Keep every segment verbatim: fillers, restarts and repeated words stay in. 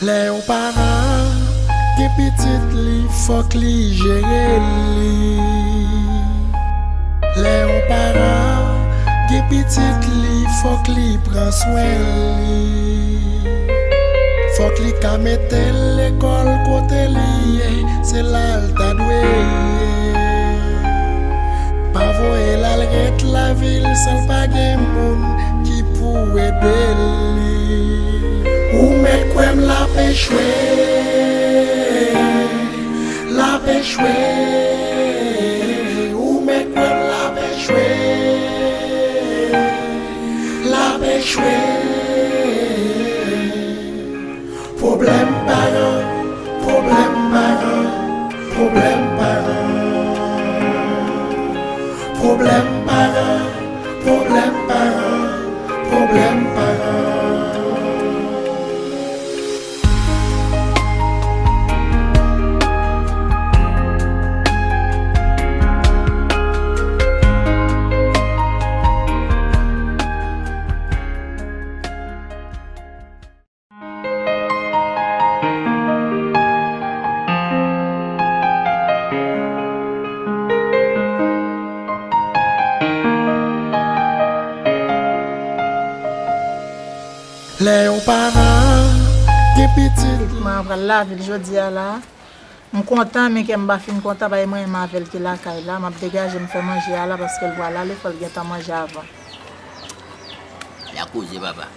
Lè yon paran gen pitit li, fòk li jere li. Lè yon paran gen pitit li, fòk li pran swen li. Fòk li ka mete l lekòl kote li ye, se la l ta dwe ye. Pa voye l al ret lavil san l pa gen moun ki pou ede li. Ou mèt kwè m l ap echwe, l ap echwe. Ou mèt kwè m l ap echwe, l ap echwe. Pwoblèm paran, pwoblèm paran, pwoblèm paran. Pwoblèm paran, pwoblèm paran, pwoblèm paran. Lè yon paran gen pitit. Manman pral lavil jodi a la. M kontan, men kè m pa fin kontan, paske mwen menm avè l ki lakay la, m ap degaje m fè manje a la, paske l pral ale, fò l gentan manje avan. La koze, papa.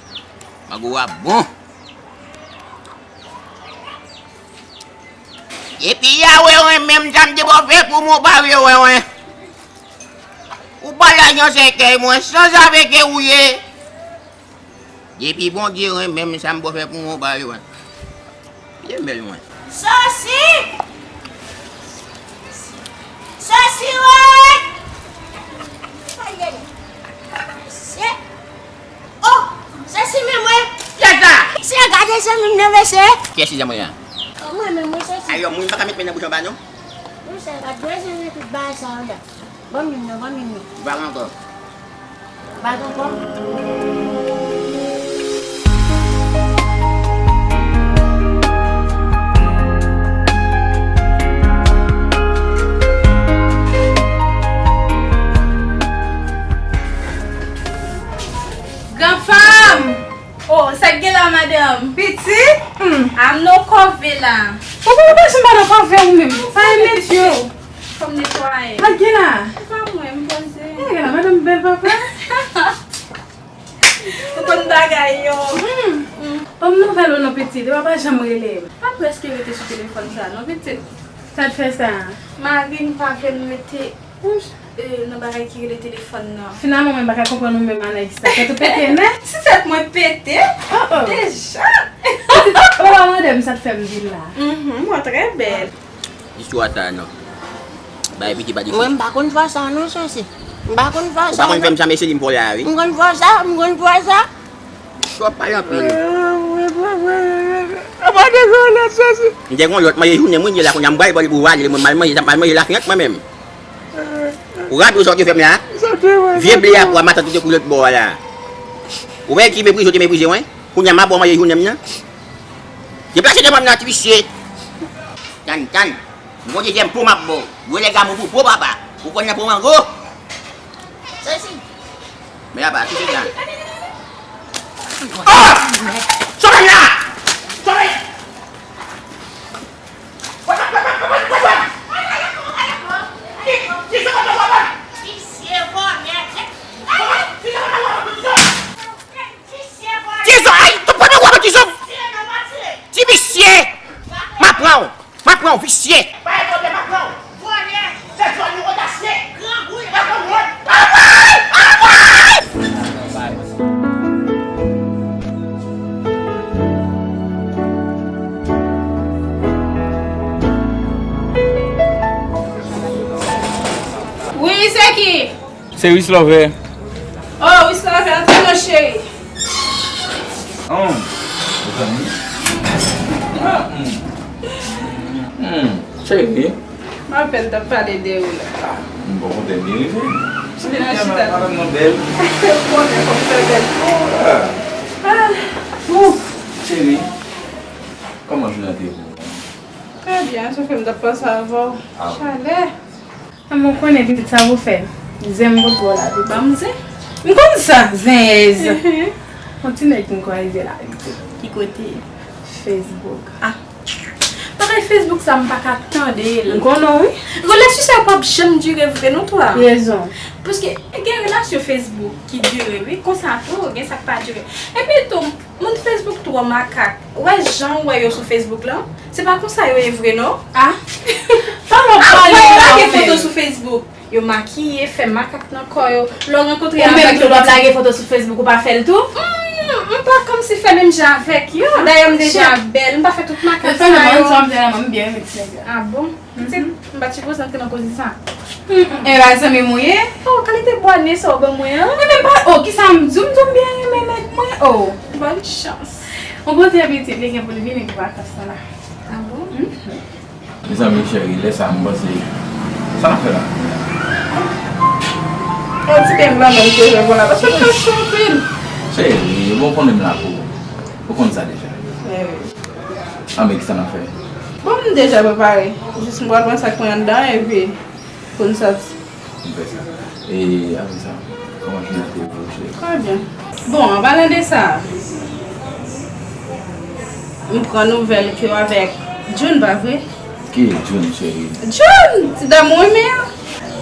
Mango a bon. Epi Yawe, wen menm, sa m te bò fè pou mwen, pa vle wè, wen. Ou pa la nan sèkèy mwen, sanzave ke ou ye. Depi Bondye renmen m, sa m bò fè pou mwen, ou pa vle wè. Ye bèl mwen. Sosi! Sosi, woy! Ay, ay, ay. Se, oh, Sosi, men mwen. Kiyès la? Se, gade zanmi m nan, mesye. Kiyès ki zanmi w la? Oh, mwen menm, mwen, Sosi. Ayò, moun pa ka met men nan bouch anba, non? Mwen, se gade zanmi tout bagay sa yo la. Ban m youn nan, ban m youn nan. Vag ankò. Vag ankò. Granfanm! Oh, sa k gen la, madanm? Pitit? Hmm. Am nan kòve la. Ou pa janm pa nan kòve ou menm. Sa e met yo. Fò m netwaye. Sa k gen la? Se pa mwen, m poze. Sa k gen la, madanm bèl papa? Ou konn bagay yo. Hmm. Hmm. Ban m nouvèl ou non, pitit. Ou pa janm rele m. Pa prèske rete sou telefòn sa non, pitit. Sa t fè sa? Mari m pa vle m rete. Nan bagay ki rele telefòn nan. Finalman, mwen pa ka konprann ou menm, Anaïs la. Tèt ou pete nèt? Si tèt mwen pete, oh, oh, deja. Ou pa mande m sa k fè m vin la. Mhm, mwen trè bèl. Istwa sa a non. Bay piti pa di. Mwen, m pa konn fwa sa non, Sosi. M pa konn fwa sa non. Ou pa konn fè m sa, mesye, di m fò la, wi. M konn fwa sa, m konn fwa sa. Twòp pale anpil. M te gen yon lòt manje jounen mwen ye la, kounye a m pral vòlè pou vale, mwen m al manje, m al manje lafyèt mwen menm. Ou raple w sa w te fè m la? Vye ble a pou a matant ou te kou lòt bò a la. Ou wè ki meprize w te meprize mwen? Kounye a m ap ba w manje jounen m nan. Deplase devan m nan, ti visye. Tann, tann. M gon dezyèm po m ap ba w. Gwo nèg a mou pou po papa. Ou konn nan po mango. Sezi. Men apa, ki se sa? Ah! Sove m la! Sove! Ki, ki sa w ap fè? Visye vòlè. Tizon, ay, tou premye w ap tizon. Ti visye. M ap pran w. M ap pran w, visye. Pa gen pwoblèm, m ap pran w. Vòlè. Fè zòn nou odasye. Grangou. Pa konn wont. Anmwey! Anmwey! Wi, se ki? Se Wislove. Oh, Wislove, antre non, cheri. Oh, mezanmi. Ah, hmm. Hmm, cheri. M apèn t ap pale de ou la. Ah, m bon kote m byen rive. Vin chita. Madanm nan bèl. Ou konnen fò m fè bèl pou ou. Ah. Ah. Ouh, cheri. Kòman jounen an te ye pou ou? Trè byen, se ke m t ap panse avè w. Ah. Chalè. Mwen konnen pitit sa pou fè. Zen m kontre w la pitit. Ban m zen. M konn sa, zenyèz. Yon ti nèg m kwaze la pitit. Ki kote? Facebook. Ah. Bagay Facebook sa m pa ka tande l. M konnen w, wi. Relasyon sa yo p ap janm dire vre non, twa. Rezon. Paske gen relasyon Facebook ki dire, wi. Konsa tou, gen sa k pa dire. Epi tou, moun Facebook twò makak. Wè jan w wè yo sou Facebook lan, se pa konsa yo ye vre non. Ah. Pale w pale la, lage foto sou Facebook. Yo makiye, fè makak nan kò yo. Lè w rankontre avèk yo, w ap lage foto sou Facebook, ou pa fè l tou? Hmm, m pa kòmsi fè menm jan avèk yo. Dayè, m deja bèl, m pa fè tout makak sa yo. Mwen fè menm jan avèk yo, m byen renmen ti nèg la. Ah bon? Pitit, m pa t sipoze antre nan koze sa. E pa zanmi m ou ye? Oh, kalite bwa ne sa w ban mwen an? Mwen menm pa, oh, kisa m di w, m di w m byen renmen nèg mwen, oh. Bòn chans. Yon kote pitit, li gen pou l vini pou vakans lan la. Ah bon? Mezanmi, cheri, lè sa a, m panse, sa n ap fè la? Yon ti beny lanmè m te jwe pou la, paske m te cho anpil. Cheri, bon, konnen m la pou ou. Ou konn sa deja. Anben, kisa n ap fè? Bon, m deja prepare. Jis m pral pran sa k mwen anndan, epi pou n sòti. M fè sa. E apre sa, kòman jounen an te ye pou ou, cheri? Trè byen. Bon, an palan de sa, m pran nouvèl ke w avèk June, pa vre? Ki June, cheri? June! Ti dam ou renmen an?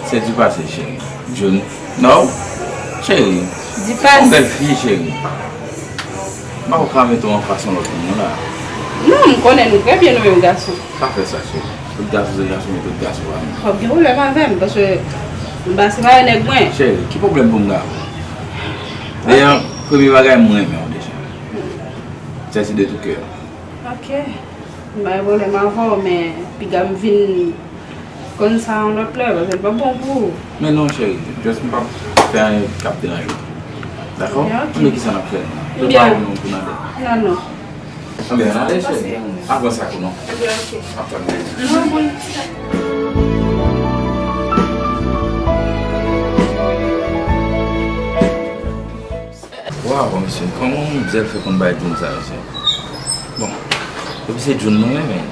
Se di pase, cheri. June. No, cheri. Di pase. Yon bèl fi, cheri. M pa ka mete w anfas yon lòt moun, non, la. Non, m konnen nou trè byen, nou menm gason. Pa fè sa, cheri. Tout gason se gason, men tout gason pa menm. W ap gen pwoblèm avè m, paske m pa separe nèg mwen. Cheri, ki pwoblèm pou m gen avè w? Dayè, premye bagay, m renmen w deja. Sèsi de tou kè. Ok. M pa gen pwoblèm avè w, men piga m vin konn sa yon lòt lè, paske l p ap bon pou ou. Men non, cheri, just m p ap fè anyen k ap deranje w. Dakò? Ebyen, ok. Anben, kisa n ap fè? Prepare nou pou n ale. Non, non. Anben, ann ale, cheri. Avanse ak ou non. Ebyen, ok. M ap tann ou. Non, bon. Waw, mesye, kòman yon manmzèl fè konn bay djòl sa, mesye? Bon, epi se djòl nou renmen.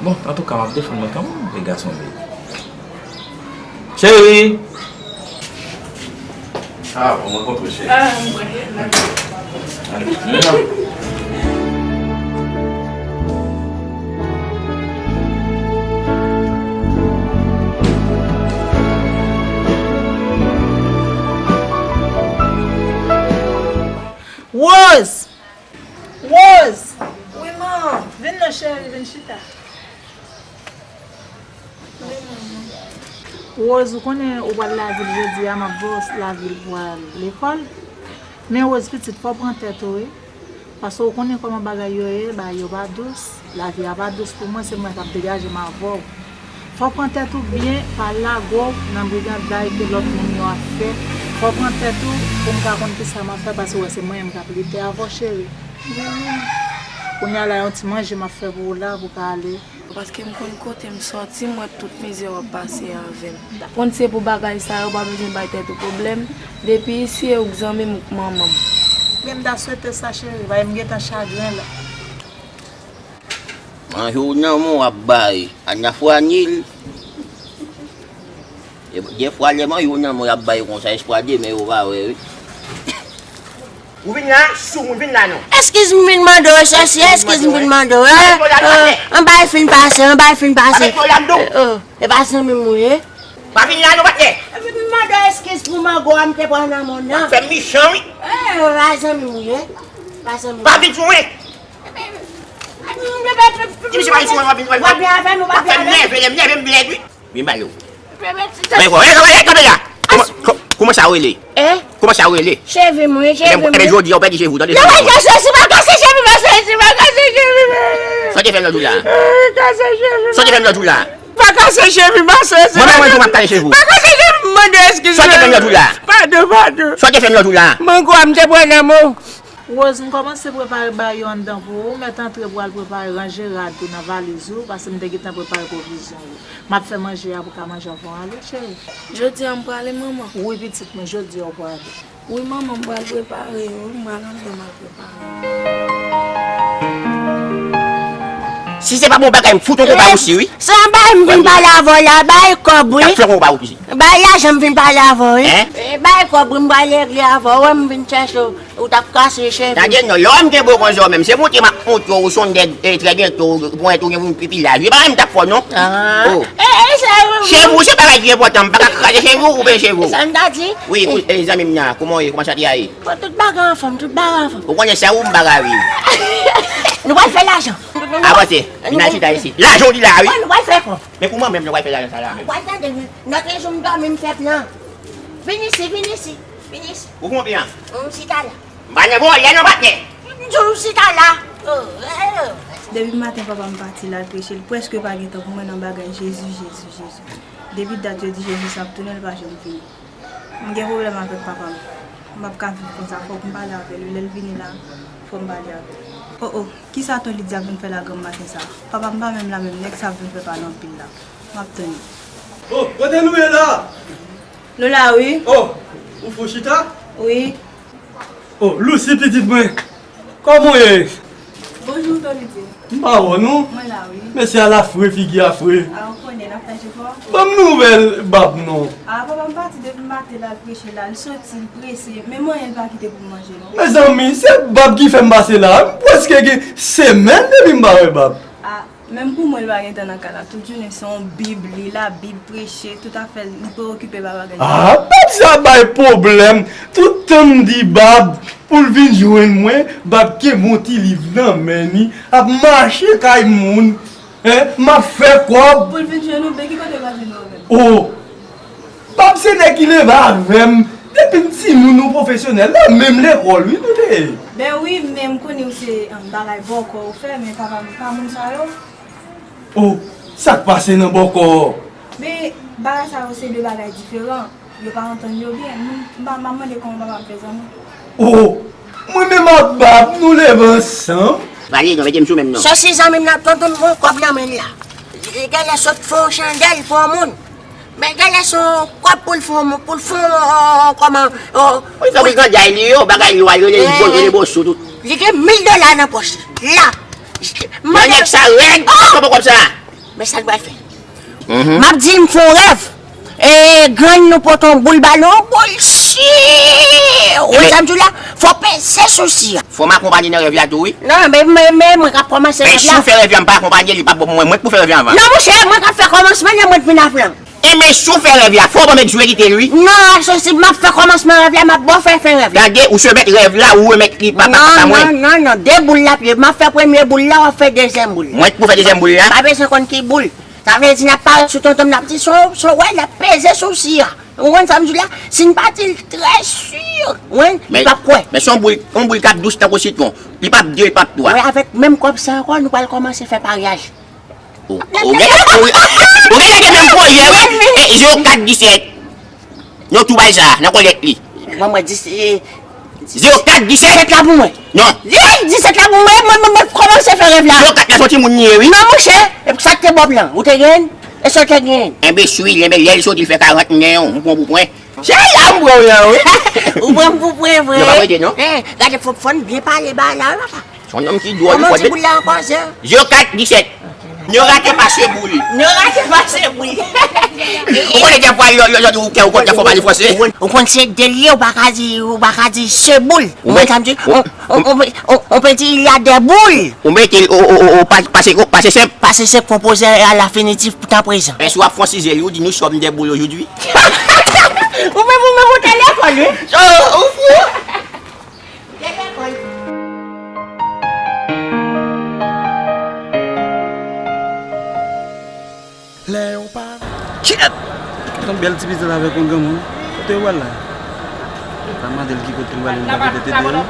Bon, antouka, m ap defann mwen kanmenm, e gason m ye. Cheri! Ah, bon, mwen kontre, cheri. Ah, mwen. Rose! Rose! Wi, man. Vin non, cheri, vin chita. Wi, manman. Rose, ou konnen ou pral lavil jodi a, m ap voye w lavil pou al lekòl. Men Rose, pitit, fò w pran tèt ou, wi. Paske ou konnen kòman bagay yo ye, bagay yo pa dous. Lavi a pa dous pou mwen, se mwen k ap degaje m avè w. Fò w pran tèt ou byen, pa lage w nan briganday ke lòt moun yo ap fè. Fò w pran tèt ou pou m ka konn kisa m ap fè, paske w wè se mwen menm k ap lite avè w, cheri. Kounye a la, yon ti manje m ap fè pou ou la, pou w ka ale. Paske m konn kote m sòti, m wè tout mizè w ap pase avè m. M konn se pou bagay sa yo, w pa bezwen bay tèt ou pwoblèm. Depi isi, e ou k zanmi m, ou k manman m. Men m ta swete sa, cheri, paske m gentan chagren la. Manje w nan men w ap bay, a n a fwa nil. E dèfwa lè manje w nan men w y ap bay konsa, espwa demen yo pa wè, wi. Ou vin la, sou moun vin la non. Eskiz m vin mande w, sèsi, eskiz m vin mande w, e? An bay fin pase, an bay fin pase. E, e, e pa zanmi m ou ye? Pa vin la non, patnè. Epi m mande w eskiz pou mango a m te pran nan men w nan. Fè m mechan, wi. E, pa zanmi m ou ye? Pa zanmi m. Pa vin sou mwen. Ti misye pa vin sou mwen, pa vin, pa vin. W ap byen avè nou, w ap byen avè nou. Fè m nève, lè m nève m lèd, wi. Vin ba yo. Men bon, e, e, e, kanpe la. Kòman, kò-, kòman sa w rele? E? Kòman sa w rele? Cheve m, wi, cheve m. Ebyen, jodi a, w pèdi cheve w, tande. Non, pa kase, se pa kase cheve m, se, se pa kase cheve m. Sa w te fè m lòt jou la? E, kase cheve m. Sa w te fè m lòt jou la? Pa kase cheve m, pa se, se. Mwen menm, mwen, m ap kase cheve w. Pa kase cheve m, mande eskiz. Sa w te fè m lòt jou la? Padon, padon. Sa w te fè m lòt jou la? Mango a m te pran nan men w. Rose, m kòmanse prepare bagay yo anndan pou ou. Mèt antre pou al prepare, ranje rad ou nan valiz ou, paske m te gentan prepare pwovizyon yo. M ap fè manje a pou ka manje anvan w ale, cheri. Jodi a m prale, manman? Wi, pitit mwen, jodi a w prale. Wi, manman, m pral prepare yo. M pral anndan, m al prepare yo. Si se pa bon bagay, m fout yon konpa osi, wi. Se yon bagay m vin pale avè w la, bay kòb, wi. Fè yon konpa osi. Bay lajan m vin pale avè w, wi. Hein? Eh, bay kòb, wi, m pral regle avè w, wè m vin chèche w. Ou t ap kase cheve. Tande non, lè w wè m gen bon konsa menm, se montre m ap montre w, ou se yon nèg, eh, trè byento, ou pwent ou gen moun pi, pi laj. E pa menm t ap fò non. Ah. Oh. Eh, eh, sa, wi, wi. Cheve w se bagay ki enpòtan, m pa ka kraze cheve w, koupe cheve w. Sa m ta di? Wi, wi, eh, zanmi m nan, kòman w ye, kòman sa te ye? Bon, tout bagay anfòm, tout bagay anfòm. Ou konnen sa ou m pa ka viv. Nou pral fè lajan. Avanse, vin al chita isit. Lajan w di la, wi. Bon, nou pral fè kò. Men kouman menm nou pral fè lajan sa la menm? Ou pral tande, wi. Lòt jou m dòmi, m fè plan. Vin isi, vin isi, vin isi. Ou konprann? M chita la. M pa nan vòlè non, patnè. M di w chita la. Oh, eh, oh. Depi maten papa m pati l al preche, l prèske pa gen tan pou mwen nan bagay Jezi, Jezi, Jezi. Depi dat yo di Jezi sa ap tounen, l pa janm vini. M gen pwoblèm avèk papa m. M p ap ka viv konsa, fòk m pale avè l. Lè l vini la, fò m pale avè l. Oh, oh, kisa Ton Lidi ap vin fè la granm maten sa? Papa m pa menm la menm, nèg sa ap vin fè pale anpil la. M ap tann li. Oh, kote nou ye la? Nou la, wi. Oh, ou fou chita? Wi. Oh, Lucy, pitit mwen. Kòman w ye? Bonjou, Ton Lidi. M pa wè w, non. Mwen la, wi. Mesye a la fre, figi a fre. A, ou konnen, n ap fè jefò. Ban m nouvèl Bab, non. A, papa m pati depi maten, l al preche la. L soti, l prese. Menm manyen l pa kite pou manje, non. Mezanmi, se Bab ki fè m pase la. M prèske gen semèn depi m pa wè Bab. A, menm pou mwen, l pa gen tan nan kay la. Tout jounen, se yon Bib, li la Bib, preche, tout afè l, li preokipe pa bagay. A, Bab sa bay pwoblèm. Tout tan m di Bab pou l vin jwenn mwen, Bab kenbe yon ti liv nan men li, ap mache kay moun. Hein? M ap fè kòb. Pou l vin jwenn ou, men ki kote l va jwenn ou menm? Oh! Bab se nèg ki leve avè m. Depi m timoun, nou pwofesyonèl. Nan menm lekòl, wi, nou te ye. Ben wi, men m konnen w se, um, bagay bòkò ou fè, men papa m pa moun sa yo. Oh, sa k pase nan bòkò? Men bagay sa yo se de bagay diferan. Yo pa antann yo byen. M, m pa, m ap mande kòman papa m fè zanmi. Oh, mwen menm ak Bab, nou leve ansanm. Vale, non, mete m sou menm non. Sòsi zanmi m nan, tonton m gon kòb nan men l la. Li genlè sot fè yon chandèl pou yon moun. Men genlè se yon kòb pou l fè yon moun, pou l fè yon, yon, kòman, yon. Wi, fè pou l granday li yo, bagay li yo, yo, yo, yo, yo, bosou tout. Li gen mil dola nan pòch li. La. Nan nèg sa rèd, kòb kòb sa. Men sa l pral fè. M ap di l m fè yon rèv. E, grann nou pote yon boul ba l, yon boul si. Ou wè sa m di w la? Fò peze sou si a. Fò m akonpanye nan rèv la tou, wi. Non, men, men, men mwen k ap kòmanse rèv la. Men si w fè rèv la, m pa akonpanye li, pa bon pou mwen. Mwen k pou fè rèv la anvan. Non, monchè, mwen k ap fè kòmansman, men mwen k vin apre l. Enben, si w fè rèv la, fò w ban m egzekite l, wi. Non, asosi, m ap fè kòmansman rèv la, m ap ba w fè fen rèv la. Tande, ou se mèt rèv la, ou remèt li ba, ba, ba mwen. Non, non, non, non, de boul l ap ye. M ap fè premye boul la, w ap fè dezyèm boul la. Mwen k pou fè dezyèm boul la? Pa bezwen konn ki boul. Sa vle di n ap parèt sou tonton m, n ap di, so, so, wè, n ap peze sou si a. Ou konprann sa m di w la? Si n pa di l trè si, ou konprann, li p ap kwè. Men se yon boul, yon boul k ap dous tankou sitwon. Li p ap de, li p ap twa. Wè, avèk menm kòb sa ankò, nou pral kòmanse fè paryaj. Ou, ou gen, ou, ou gen, gen menm pwojè, wi. E, zewo kat disèt. Nou tou bay sa, nan kòlèt li. Ban mwen dis, e, zewo kat disèt. Disèt la pou mwen. Non. Li disèt la pou mwen, mwen, mwen, mwen kòmanse fè rèv la. Zewo kat la se yon timoun li ye, wi. Non, monchè, e sa k te Bòb lan, ou te genyen? E sa w te genyen? Enbeswil, enben, lè l soti, l fè karant, m genyen, m pran pou pwen. Se la m pran w la, wi. Ou pran m pou pwen, vre. Non, pa prete, non. Eh, gade, fò, fò n byen pale ba la, wi, papa. Se yon nonm ki dwòl, wi. Kòman w di boul la ankò, sè? Zewo kat disèt. Ne rate pa se boul. Ne rate pa se boul. Ou konnen dèfwa, lè, lè, lè ou kè ou konn dèfwa pale franse. Ou konn se de l ye, ou pa ka di, ou pa ka di se boul. Ou konn sa m di? On, on, on, on, on peut dire il y a des boules. Ou mete l, o, o, o, o, pa, pase, pase senp. Pase senp konpoze a lafinitif tan prezan. Èske w ap fransize li, ou di nous sommes des boules aujourd'hui? Ou menm, ou menm, ou te lekòl, wi. Ou fou. Ou te lekòl. Lè yo pa. Kèt! Yon bèl ti pitit avèk yon granmoun. Kote yo pral la? Pa mande l ki kote l prale, l pa pote tete yo.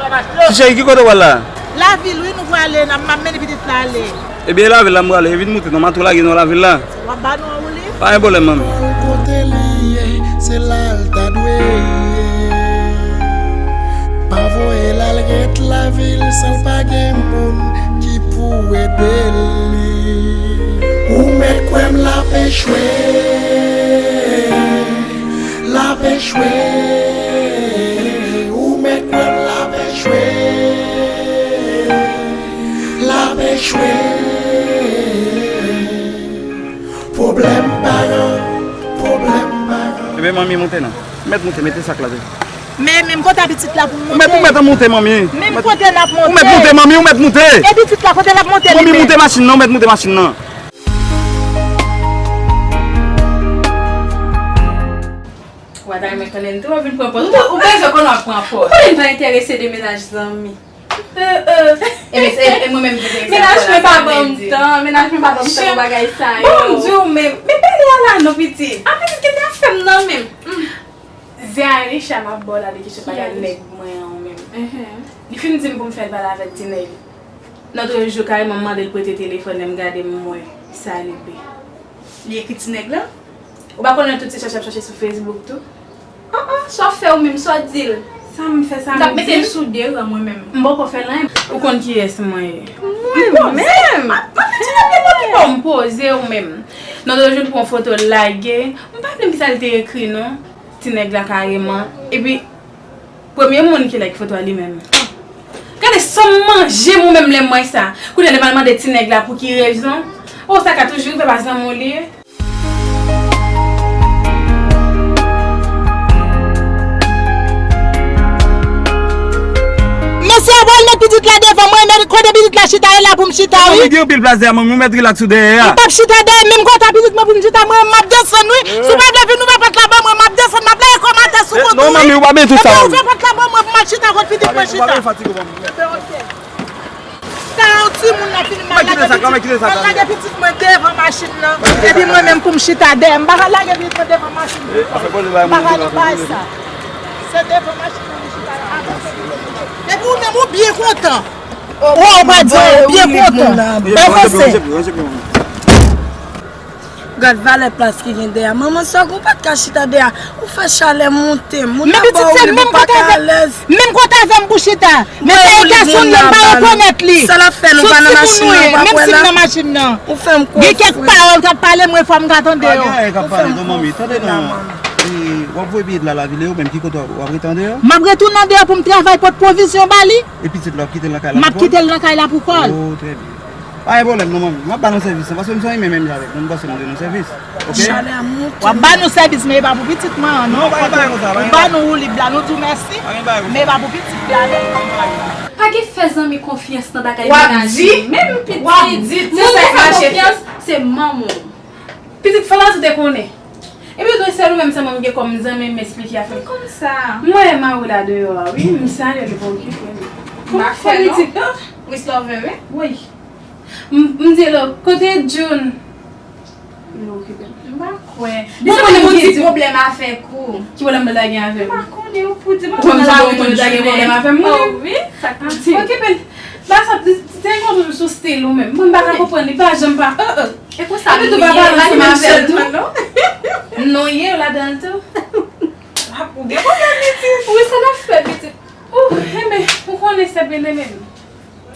Ti cheri, ki kote w pral la? Lavil, wi, nou prale, n ap, m ap mennen pitit la ale. Ebyen, e lavil la m prale, e vin moute non, m a tou lage nou lavil la. W ap ba nou an woulib? Pa gen pwoblèm, manmi. Kote li ye, se la l ta dwe ye. Pa voye l al ret lavil san l pa gen moun ki pou ede li. Ou mèt kwè m l ap echwe, l ap echwe. Ou mèt kwè m l ap echwe, l ap echwe. Men manmi, moute non. Mèt moute, mete sak la. Men, men kote a pitit la pou m monte? Ou mèt, ou mèt monte, manmi. Men kote n ap monte? Ou mèt moute, manmi, ou mèt moute. E pitit la, kote l ap monte li menm? Manmi, moute machin nan, ou mèt moute machin nan. Ou pa ta renmen konnen tou, w ap vin pran pòz. Ou, ou bezwen konnen w ap pran pòz. Ou konnen m pa enterese de mennaj zanmi. Euh, euh. E, e, e mwen menm ki te sa. Mennaj mwen pa ban m tan, mennaj mwen pa ban m tan pou bagay sa yo. Bon, m di w menm, men pale a la non, pitit. A, pitit, kite afè m nan menm. Zen Aisha, m ap ba w la de kesyon bagay nèg mwen an menm. Li fin di m pou m fè l pale avèk ti nèg. Lòt jou, kareman, m mande l prete telefòn li, m gade, m wè sa li ye. Li ekri ti nèg la? Ou pa konnen tout se chèche ap chèche sou Facebook tou? An, an, sa w fè ou menm, sa w di l? Sa m fè, sa m di l? M t ap mete l sou de ran mwen menm. M poko fè l anyen. Ou konn kiyès mwen ye? Mwen menm? M ap fè ti nèg nenpòt ki pa w, m poze ou menm. Nan lòt jou, l pran foto l lage. M pa vle m ki sa l te ekri non. Ti nèg la kareman. Epi, premye moun ki like foto a li menm. Gade sa m manje mwen menm lè m wè sa. Kounye a lè m al mande ti nèg la pou ki rezon. O, sa ka toujou rive pa zanmi w li ye. Mesye a pral met pitit la devan mwen, men kote pitit la chita, e la pou m chita, wi. Manmi, gen anpil plas dèyè, manmi, ou mèt rilaks ou dèyè a. M p ap chita dèyè, menm kote a pitit mwen pou m chita, mwen, m ap desann, wi. Si w pa vle vin ouvè pòt la ban mwen, m ap desann, m ap lage kò m atè sou kont ou, wi. Non, manmi, ou pa bezwen tou sa, manmi. Epi ouvè pòt la ban mwen pou m al chita kot pitit mwen chita. Sa yon timoun la fini mal lage pitit, mal lage pitit mwen devan machin nan. Epi mwen menm pou m chita dèyè. M pa ka lage pitit mwen devan machin nan. M pa ka nan bay sa. Se devan machin nan li chita la. Epi ou menm ou byen kontan. O, ou pa di, ou byen kontan. Avanse. Gad valè plas ki gen dèyè a. Manman sa, ou pa t ka chita dèyè a. Ou fè chalè monte. Moun nan ba ou liv, ou pa ka alèz. Menm kote avè m pou chita. Men se yon gason, m pa rekonèt li. Sa l ap fè, nou pa nan machin nan, ou pa kwè la? Menm si m nan machin nan. Ou fè m kwè. Gen kèk pawòl k ap pale, mwen fò m ka tande yo. Pa gen anyen k ap pale non, manmi. Tande non. E, w ap voye pitit la lavil, e ou menm ki kote w ap rete andeyò? M ap retounen andeyò pou m travay pot pwovizyon ba li. E pitit la, w ap kite l nan kay la pou kò l? M ap kite l nan kay la pou kò l. O, trè byen. Pa gen pwoblèm non, manmi. M ap ba nou sèvis lan, paske m se yon imen menm jan avèk nou, m panse nou de nou sèvis. Oke? Chalè a monte. W ap ba nou sèvis, men e pa pou pitit mwen an, non. Non, pa gen bagay konsa, pa gen bagay. Ou ba nou woulib la, nou di w mèsi, men e pa pou pitit la, non. Pa gen fè zanmi konfyans nan bagay mennaj li. Menm pitit, moun ou fè konfyans, se manman w. Pitit, fò la tou te konnen. Epi tou, sèl ou menm sèlman m gen kòm zanmi, m esplike afè m. Kòmsa? M wè mari w la deyò a, wi, m salye l, li pa okipe m. M pa kwè non. Wi. M, m di l, kote June? Li okipe m. M pa kwè. Bon, mwen menm ki di w. Li sanble yon ti pwoblèm avèk ou. Ki pwoblèm Bèl la gen avè m? M pa konnen, ou pou di m. Ou konn sa, ou konn sa gen pwoblèm avè m, wi. O wi, sa k ap di. Okipe l. Ba sa, te gen yon sou stil ou menm. Mwen m pa ka konprann li, pa janm pa, euh, euh. E konsa nou ye ladan l tou? Non, ye ladan l tou. Ou gen pwoblèm, pitit. Wi, sa n ap fè, pitit. Ou, enben, ou konnen se byen menm.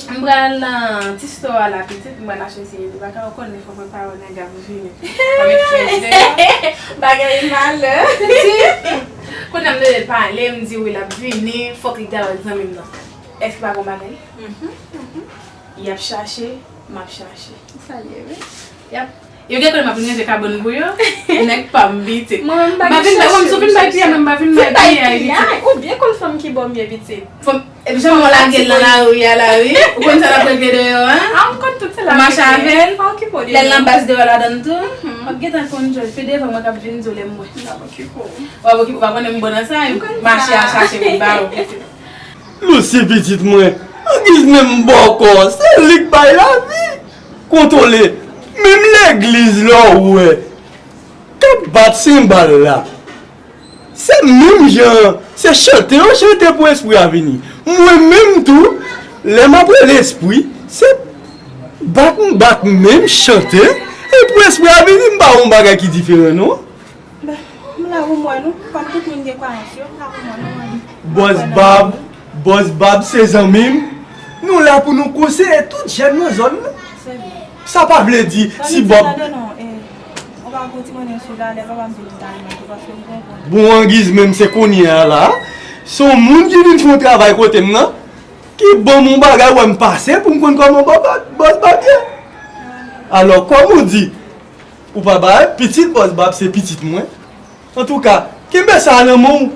M pral nan ti store la, pitit, m pral achte yon seri de bagay, ou konnen fòk mwen pare nèg ap vini. Mwen met frèz deyò. Bagay malè. Pitit, kounye a m tande l pale, m di wi l ap vini, fòk li ta wè zanmi m nan. Èske pa gon bagay? Y ap chache, m ap chache. Sa ye, wi. Y ap, yo gen kote m ap vin ranje kabann pou yo. Nèg pa m, pitit. Mwen, m pa gen chans. M pa vin bay, mwen, si w vin bay piyay, mwen, m pa vin bay piyay, pitit. Ou byen konn fanm ki ba w mye, pitit. Fanm, epi jan mwen lage l nan lari a la, wi. Ou konn sa l ap regle deyò, en? A, m konn tout se la. Ou mache avè l? Pa okipe w de li. Lè l nan baz deyò ladann tou. M ap gentan konn jòj. Pi devan, mwen k ap vin di w lè m wè. M ap okipe w. W ap okipe w, pa konnen m bon nan sa, wi. M konn sa. Mache a chache pou ba w. Lucy pitit mwen, angiz menm bòkò, se li k bay lavi. Kontwole, menm legliz la w wè, k ap bat senbal la. Se menm jan an, se chante yo chante pou espri a vini. Mwen menm tou, lè m ap rele espri, se bat m bat menm chante, e pou espri a vini, m pa wè yon bagay ki diferan non. M la pou mwen, nou, kòm tout moun gen kwayans yo, m la pou mwen, nou, ann. Bòs Bab, Bòs Bab se zanmi m. Nou la pou nou konseye tout jèn nan zòn nan. Se vre. Sa pa vle di si Bòb. Tande non, e, ou pa gon ti mannyè sou la, lè papa m vini m ta renmen tou, paske m konprann. Bon, angiz menm se kounye a la. Se yon moun ki vin fè yon travay kote m nan, ki ban m yon bagay, wè m pase pou m konn kòman Bòb, Bòs Bab ye. Alò, kòm ou di, ou pa bay, pitit Bòs Bab se pitit mwen. Antouka, Kenbe sa nan men w.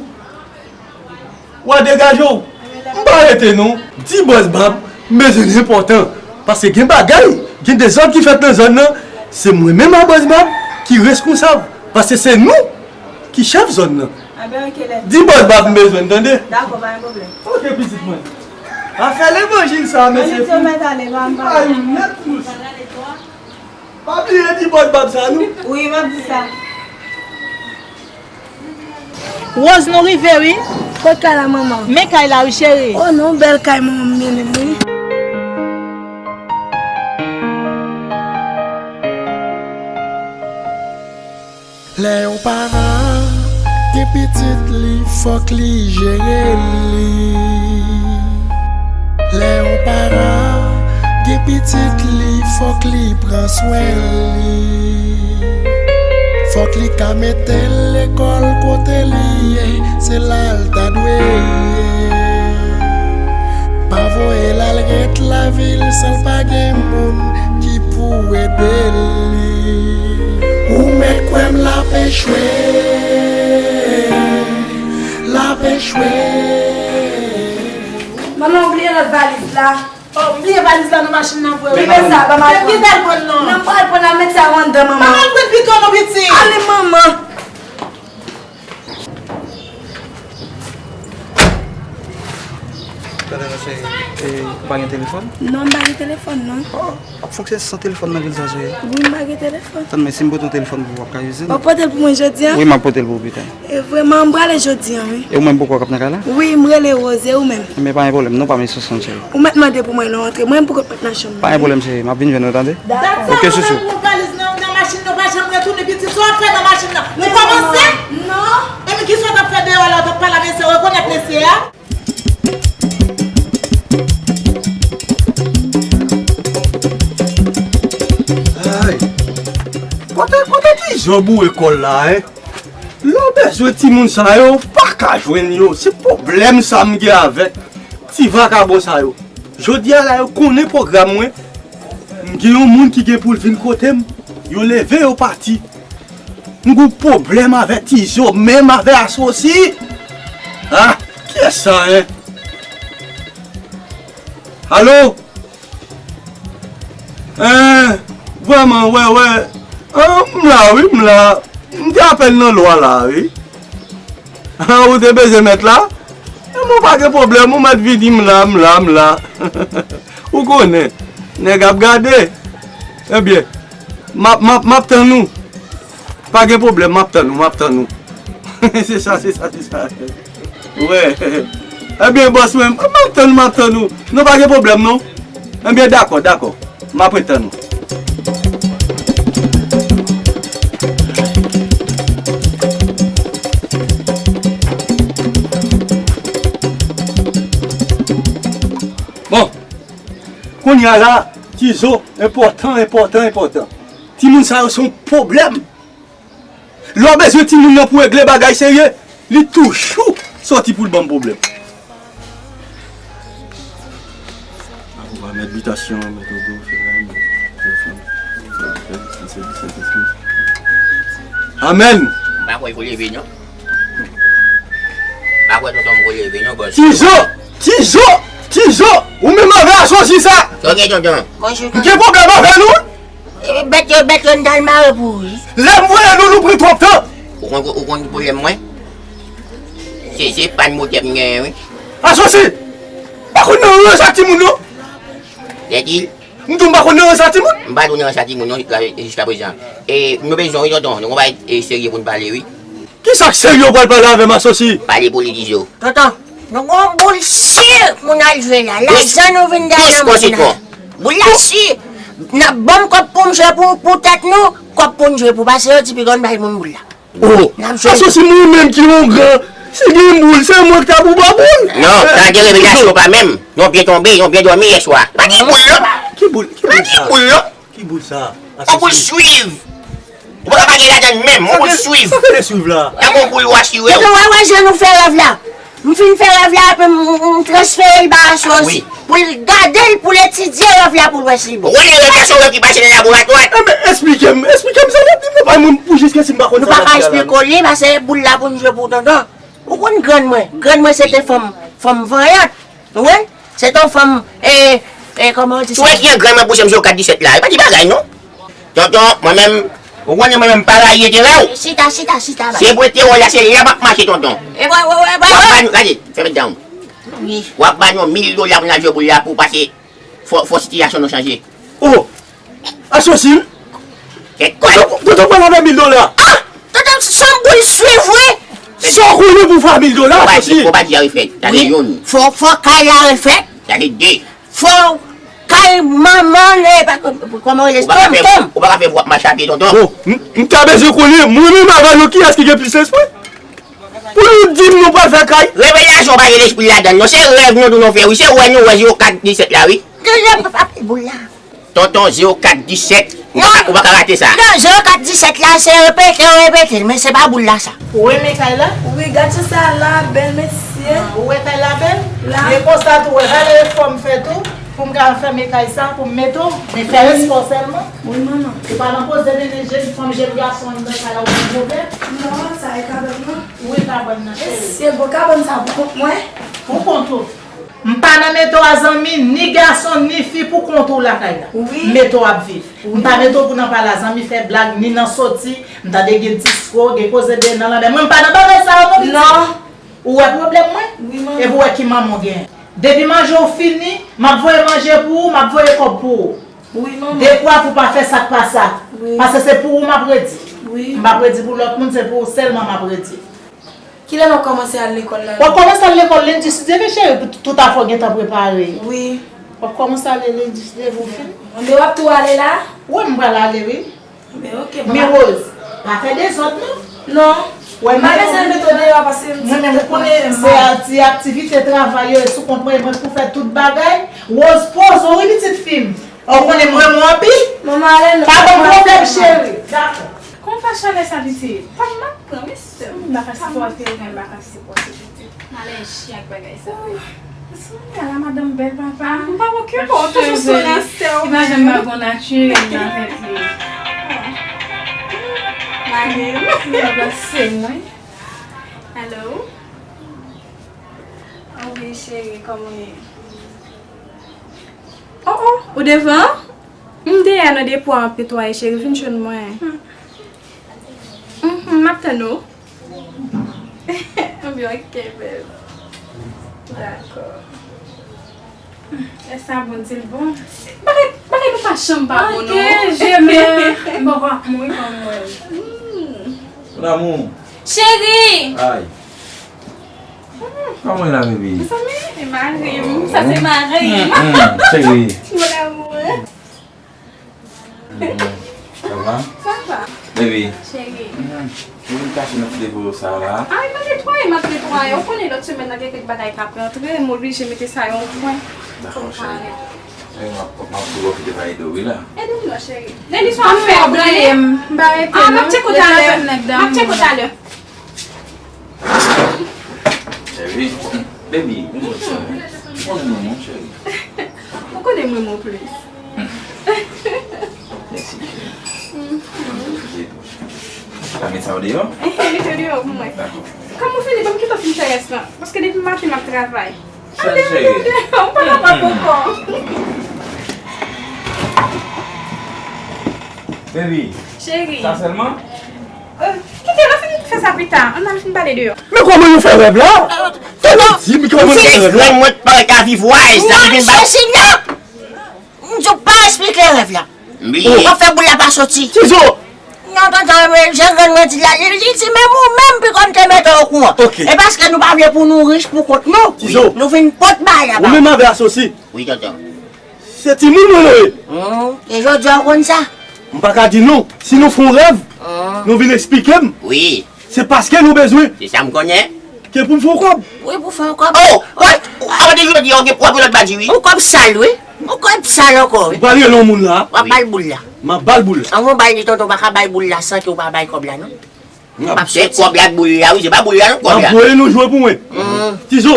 W a degaje w. M pa rete non. Di Bòs Bab, m bezwen l enpòtan. Paske gen bagay, gen dezòd ki fèt nan zòn nan. Se mwen menm ak Bòs Bab ki reskonsab. Paske se nou ki chèf zòn nan. Enben, oke, lè. Di Bòs Bab m bezwen l, tande? Dakò, pa gen pwoblèm. Oke, pitit mwen. Afè levanjil sa, mesye. Annik yo mèt ale, pa m pa. Ay, ou nèt, mouche. Pa bliye di Bòs Bab sa, non. Wi, m ap di sa. Rose, nou rive, wi. Kot kay la, manman? Men kay la, wi, cheri. Oh, non, bèl kay, manman, m renmen l, wi. Lè yon paran gen pitit li, fòk li jere li. Lè yon paran gen pitit li, fòk li pran swen li. Fòk li ka mete l lekòl kote li ye, se la l ta dwe ye. Pa voye l al ret lavil san l pa gen moun ki pou ede li. Ou mèt kwè m l ap echwe, l ap echwe. Manman, ou bliye lòt valiz la. Oh, m bliye valiz la nan machin nan vre, wi. Bliye sa, ba m al pran. Kite l pran non. Non, m pral pran nan, met sa anndan, manman. Ba m al pran pito non, pitit. Ale, manman. Tande non, cheri, e, ou pa gen telefòn? Non, m pa gen telefòn, non. Oh, w ap fonksyone san telefòn nan vil sa, cheri? Wi, m pa gen telefòn. Tande, men si m pote yon telefòn pou ou, w ap ka ize l? W ap pote l pou mwen jodi a? Wi, m ap pote l pou ou pita. E vrèman, m prale jodi a, wi. E ou menm poko w k ap nan kay la? Wi, m rele Rose, e ou menm? Men pa gen pwoblèm, non, pa met sou sonn, cheri. Ou mèt mande pou mwen lè w antre, mwen menm poko m mèt nan chanm nan. Pa gen pwoblèm, cheri, m ap vin jwenn ou, tande? Dakò. Oke, chouchou. Dakò, ou pran valiz nan, nan machin nan, pa janm retounen, pitit, sa w ap fè nan machin nan? Ou kòmanse? Non. Epi kisa w t ap fè deyò la, w t ap pale a mesye, w rekonèt mesye a? Ay. Kote, kote Tizo boure kò l la, en? Lè w bezwen timoun sa yo, w pa ka jwenn yo. Se pwoblèm sa m gen avèk ti vakabon sa yo. Jodi a la, yo konnen pwogram mwen. M gen yon moun ki gen pou l vin kote m. Yo leve, yo pati. M gen pwoblèm avèk Tizo, menm avèk Asosi. Ah, kiyès sa, en? Alo? En, vrèman, wè, wè. An, m la, wi, m la. M te apèn nan lwa la, wi. An, ou te bezwen mèt la? An, bon, pa gen pwoblèm, ou mèt vini, m la, m la, m la. Ou konnen, nèg ap gade. Ebyen, m ap, m ap, m ap tann ou. Pa gen pwoblèm, m ap tann ou, m ap tann ou. Se sa, se sa, se sa. Wè. Ebyen, bòs mwen, m ap tann, m ap tann ou. Non, pa gen pwoblèm, non. Ebyen, dakò, dakò. M ap ret tann ou. Bon. Kounye a la, Tizo, enpòtan, enpòtan, enpòtan. Timoun sa yo se yon pwoblèm. Lè w bezwen timoun nan pou regle bagay serye, li toujou sòti pou l ban m pwoblèm. Apwouve mèt bitasyon, mèt ogo, fè la, mèt telefòn, fè, fè, fè, fè, fè, fè. Amèn. M pa kwè l pou leve, non. M pa kwè tonton m pou leve, non, bòs. Tizo! Tizo! Tizo! Ou menm avè Asosi sa! Sa w gen, tonton? M gen pwoblèm avè nou! E, bèt yo, bèt yo, n t al mare pou ou, wi. Lè m voye nou, nou pran twòp tan. Ou konn, ou konn ki pwoblèm mwen? Se, se pàn motè m genyen, wi. Asosi! M pa konn nan rans ak timoun, non. Lè di l. M di w m pa konn nan rans ak timoun. M pa di w nan rans ak timoun, non, jiska, jiska prezan. E, nou bezwen, wi, tonton. Nou gon bagay, e, serye pou n pale, wi. Kisa k serye w pral pale avè m, Asosi? Pale pou li, Tizo. Tonton, nou gon boul si moun al jwe la. Lajan nou vin dèyè nan moun nan. Boul la si. N ap ban m kòb pou m jwe pou, pou tèt nou, kòb pou n jwe pou pase yo, ti pigon bay moun boul la. Oh, n ap jwe. Asosi, mwen menm ki yon gran, si gen boul, se mwen ki ta pou ba boul. Non, gade revelasyon pa menm. Yon byen tonbe, yon byen dòmi yè swa. Pa gen boul, non. Ki boul? Ki boul sa? Ki boul sa? On boul swiv. Ou pa ka pa gen ladan l menm, on boul swiv. Sa k rele swiv la? Tankou on boul ou asire w. Epi w wè, wè jan nou fè rèv la. M fin fè rèv la, epi m, m, m transfere l ba Asosi. Wi. Pou l gade l, pou l etidye rèv la, pou l wè si l bon. Ou konnen rèv la se yon rèv ki pase nan laboratwa. Enben, esplike m, esplike m sa w ap di m nan, bay moun pou jiske si m pa konn sa m ap di a la. Nou pa ka esplike w li, paske boul la pou n jwe pou tonton. Ou konn grann mwen, grann mwen se te fanm, fanm vanyant. Ou wè? Se te yon fanm, e, e, kòman w di sa? Ou wè ki an grann mwen pouse m sou kat disèt la, e pa ti bagay non. Tonton, mwen menm, ou konnen mwen menm pa rayi enterè w. Chita, chita, chita, bay. Se pou enterè w la, se la m ap mache, tonton. E, wè, wè, wè, wè, wè. W ap ba nou, gade, fèmen dan w. Wi. W ap ba nou mil dola pou n al jwe boul la pou pase, fò, fò sitiyasyon nou chanje. Oh! Asosi m? Kèt kòd. Tonton, tonton pral avè mil dola. Ah! Tonton, se yon boul swiv, wi. Sa w konnen pou fè mil dola, asosi? Fò pa di a refèt. Sa se youn. Fò, fò kay la refèt. Sa se de. Fò kay manman l, e, pa, kòman rele, tonton. Ou pa ka fè vwap mache a pye, tonton. Bon, m, m ta bezwen konnen, mwen menm avè nou, kiyès ki gen plis lespri? Pou nou di m nou pral fè kay? Revelasyon pa gen lespri ladan l, non. Se rèv nou di nou fè, wi. Se wè nou wè zewo kat disèt la, wi. Tonton, pa, pa, boul la. Tonton, zewo kat disèt. Ou pa ka, ou pa ka rate sa. Non, zewo kat disèt la, se repete, yo repete l, men se pa boul la sa. Ou renmen kay la? Wi, gad jan sa la bèl, mesye. Ah, ou wè kay la bèl? La. Men konsa tou, wè, rale efò m fè tou, pou m ka fèmen kay sa, pou m mete w, men fè respè w sèlman. Wi, manman. Ou pa nan koze mennen jenn fanm, jenn gason anndan kay la, ou gen pwoblèm? Non, sa e kabann nan. Wi, kabann nan, cheri. Mesye, gwo kabann sa pou kont mwen? Pou kont ou. M pa nan mete w a zanmi, ni gason, ni fi pou kont ou lakay la. Wi. M mete w ap viv. Wi. M pa mete w pou nan pale a zanmi, fè blag, ni nan soti. M tande gen disko, gen koze de nan lanmè. Mwen, m pa nan bagay sa yo non, pitit. Non. Ou wè pwoblèm mwen? Wi, manman. Epi w wè ki manman w genyen. Depi manje w fini, m ap voye manje pou ou, m ap voye kòb pou ou. Wi, manman. Dekwa pou w pa fè sa k pa sa. Wi. Paske se pou ou m ap redi. Wi. M p ap redi pou lòt moun, se pou ou sèlman m ap redi. Kilè n ap kòmanse al lekòl la? W ap kòmanse al lekòl lendi, si Dye vle, cheri, pou tout afè w gentan prepare. Wi. W ap kòmanse ale lendi, si Dye vle, ou fin. Anben w ap tou ale la? Wi, m pral ale, wi. Anben, oke, papa. Men Rose, pa fè dezòd, non. Non. Wè, m pa bezwen mete w deyò, paske m di mwen menm, ou konnen, se a, ti aktivite travay yo, e sou kont mwen, mwen pou fè tout bagay. Rose, poze w, wi, pitit fi m. Ou konnen m renmen w anpil. Manman, ale non. Pa ban m pwoblèm, cheri. Dakò. Kòman w fè chalè sa, pitit? Pa m ap pran, wi, sè m. M pa ka sipòte, m pa ka sipòte, pitit. Malè chyen ak bagay sa. Wi. Sou la, madanm bèl, papa. M p ap okipe w, toujou sou lansè w. Li pa janm pa bon natirèl nan tèt li. Malè. Li pa pase mwen. Alo? Oh wi, cheri, kòman w ye? Oh, oh, ou devan? M deyò nan depo a, m ap netwaye, cheri, vin jwenn mwen. Mhm, m ap tann ou. Anben, oke, bèl. Dakò. Lè sa bon, di l bon. Bagay, bagay nou pa janm pa bon, non. Oke, je m'aime. M poko ap mouri pa m wè l. Hmm. Mon amour. Cheri! Ay. Kòman w ye la, baby? Mezanmi, e mari m. Sa se mari m. Mm, mm, cheri. Mon amour. Mm, ça va? Ça va. Baby. Cheri. Mm, ou vin kache nan ti depo sa la? Ay, mwen netwaye, m ap netwaye. Ou konnen lòt semèn nan gen kèk bagay k ap rantre, m oblije mete sa yon kwen. Dakò, cheri. E, m ap, m ap tou pwofite pa ede w, wi, la. Ede m non, cheri. Lendi swa m fè w bliye m. M pa rete non. Ah, m ap tcheke w talè. M ap tcheke w talè. Cheri, baby, ou mwen cheri. Ou konnen mwen, mon cheri. Ou konnen mwen, mon plis. Mèsi, cheri. Mhm. Mèsi pou cheri. Pa met sa w deyò? Mete deyò pou mwen. Dakò. Kòm ou fini, ban m kite w fin fè rès lan. Paske depi maten m ap travay. Sèl cheri. Ou pa nan pòt ankò. Baby. Cheri. Sa sèlman? Euh, kite, n a fini fè sa pita. Ann al fin pale deyò. Men kòman nou fè rèv la? Tande, di m kòman nou fè rèv la? Grann mwen t parèt a viv wise, sa ki vin ba. Non, Josina! M di w pa esplike rèv la. Wi. W ap fè boul la pa soti. Tizo! Non, tonton, men jan grann mwen di la, li, li di menm ou menm pi kòm te mete w okouran. Ok. E paske nou pa vle pou nou rich pou kont nou. Tizo. Nou vin pot bagay la ba ou. Ou menm avè asosi. Wi, tonton. Se timoun mwen nou ye. Hmm, e jodi a w konn sa? M pa ka di non. Si nou fè yon rèv, hmm, nou vin esplike m. Wi. Se paske nou bezwen. Se sa m konnen. Ke pou m fè yon kòb. Wi, pou fè yon kòb. Oh, wè, avan de jodi a, ou gen, w ap gen lòt badji, wi. Yon kòb sal, wi. Yon kòb sal ankò, wi. Ou pral rele yon moun la. W ap ba l boul la. M ap ba l boul la. Anvan w ba l li, tonton, w pa ka bay boul la san ke w pa bay kòb la, non. M ap soti. Se kòb la ak boul la, wi, se pa boul la, non, kòb la. M ap voye nou jwe pou mwen. Hmm. Tizo,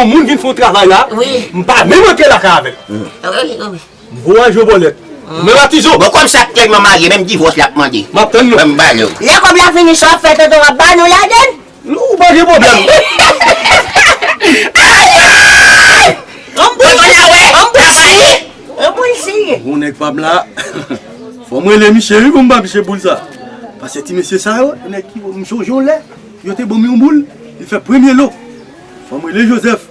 yon moun vin fè yon travay la, wi, m pa menm antre lakay avè l. Wi, wi, wi. M voye jwe bòlèt. Ou menm a Tizo. Bon, kòm sa aktyèlman marye, menm divòs l ap mande. M ap tann nou. Ban m ba nou. Lè kòb la fini, sa w ap fè, tonton, w ap ba nou ladann? Nou, ou pa gen pwoblèm. Ann boul siye. Ann boul siye. Yon nèg pa m la. Fò m rele misye, wi, pou m ba misye boul sa. Paske ti mesye sa yo, nèg ki, m chonje yon lè, yo te ban m yon boul, li fè premye lo. Fò m rele Joseph.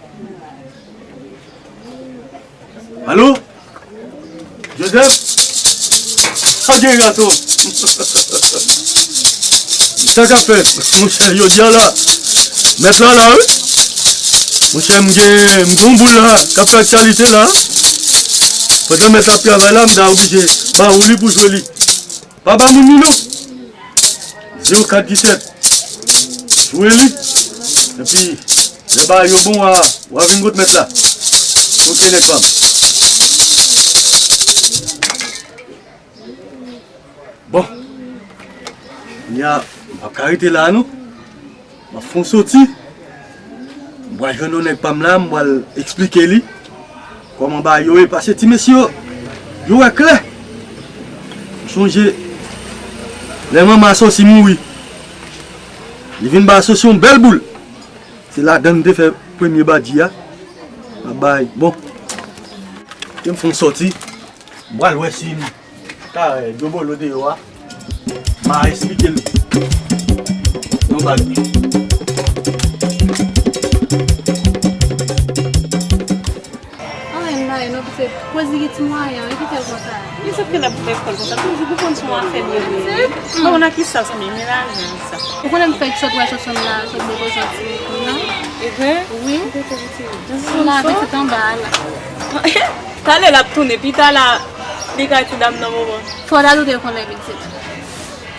Alo? Joseph? Sa gen gason? Sa k ap fèt? Monchè, jodi a la, mèt la la, wi. Monchè, m gen, m gen yon boul la, k ap fè aktyalite la. Pandan mèt la ap travay la, m ta oblije ba ou li pou jwe li. Pa ba moun li non. Zewo kat disèt. Jwe li. Epi, lè bagay yo bon, w a, w a vin kot mèt la. Ok, nèg pa m. Bon. Kounye a, m p ap ka rete la, non. M ap fè yon soti. M pral jwenn yon nèg pa m la, m pral eksplike li kòman bagay yo ye. Paske ti mesye yo, yo wè klè. M chonje lè manman Asosi mouri. Li vin ba Asosi yon bèl boul. Se ladan l m te fè premye badji a. M ap bay. Bon. Ke m fè yon soti. M pral wè si m ka wè Djobolo deyò a. M a esplike l yon bagay. Anyen m pa ye non, pase Rosie gen ti mwayen, wi, ki fè l konsa. Li sot gen lè pou fè kòl konsa, toujou pou konn son afè li ye. Kòman nan ki sa sanble, men lajan sa. Ou konnen m fèk sot wè Sosonm la, sot bò kote ti non? E vre? Wi. Kote pitit? La, pitit anba a la. Talè l ap tounen, pi talè li ka ti dam nan moman. Fò w ta doute konnen pitit.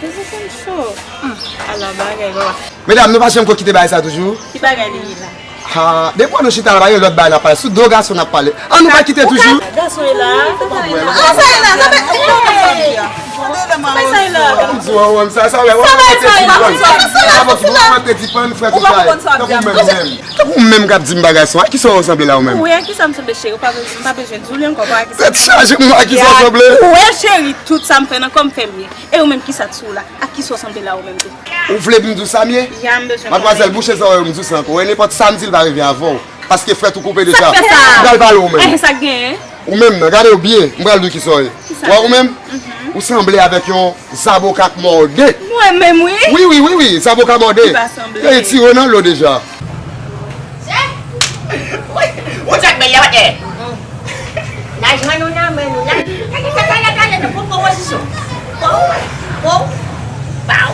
Sosonm cho. Ala bagay, papa. Medam, nou pa janm ko kite bagay sa toujou. Ki bagay li ye la? Ha, depi nou chita la, pa gen lòt bagay n ap pale. Sou do gason n ap pale. An nou pa kite toujou. Gason e la. Sa sa e la? Sa bay sa e la? M di w, wè, sa, sa, wè, wè, sa bay sa e la? Sa bay sa e la? Sa bay sa e la? Frè tout bagay. Tankou menm, menm. Tankou menm k ap di m bagay sa. A kisa w sanble la ou menm? Wi, a kisa m sanble cheri? Ou pa bezwen, m pa bezwen di w li ankò, pa a kisa. Tèt chaje, m a kisa w sanble? Ou wè cheri, tout sa m fè nan kò m fè m ye. E ou menm kisa t sou la? A kisa w sanble la ou menm tou? Ou vle m di w sa m ye? Ya, m bezwen konnen. Madmwazèl, bouche zòrèy ou, m di w sa ankò. Wè, nenpòt sa m di l pa rive avè w. Paske frèt ou koupe deja. Sa k fè sa? M pral pale ou menm. Eh, sa k genyen? Ou menm nan, gade w byen, m pral di w kisa w ye. Kisa? Wè ou menm? Mhm. Ou sanble avèk yon zaboka k mòde. Mwen menm, wi. Wi, wi, wi, wi, zaboka mòde. Li pa sanble. Yo retire w nan lo deja. Ou tchak bèl la atè. Lajman nou nan men nou. Lajman, gade, gade, gade, gade, pou pwopozisyon. Pou, pou, pou.